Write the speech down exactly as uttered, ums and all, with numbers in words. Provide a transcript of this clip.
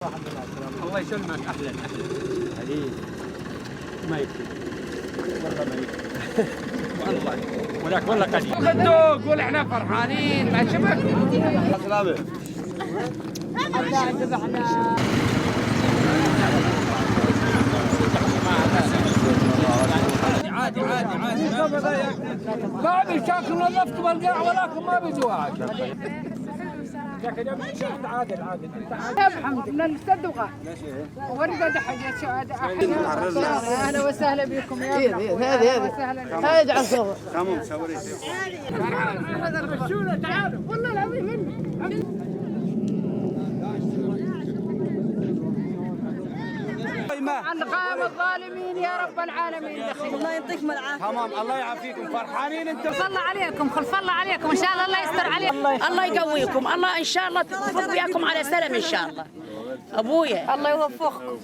الله يسلمك، اهلا اهلا. حبيبي. ما يكفي. والله ما يكفي. والله. ولك والله قديم. صندوق، ولا احنا فرحانين، ما شفت؟ سلامة. عادي، عادي، عادي، عادي. ما بيشاكل النفط والقاع، ولكن ما بيجوا عادي. الحمد لله، نستدوغا. ورقة ده حاجة سعادة. أهلا وسهلا بكم يا أهلا وسهلا. تمام، سوري. تعالوا، تعالوا. والله العظيم منه. أنقام الظالمين يا رب العالمين. الله يعطيكم العافية. تمام، الله يعافيكم. فرحانين انتم؟ خلف الله عليكم، خلف الله عليكم. إن شاء الله الله يستر عليكم. الله يقويكم. الله إن شاء الله تفض وياكم على سلام إن شاء الله. ابويا. الله يوفقكم.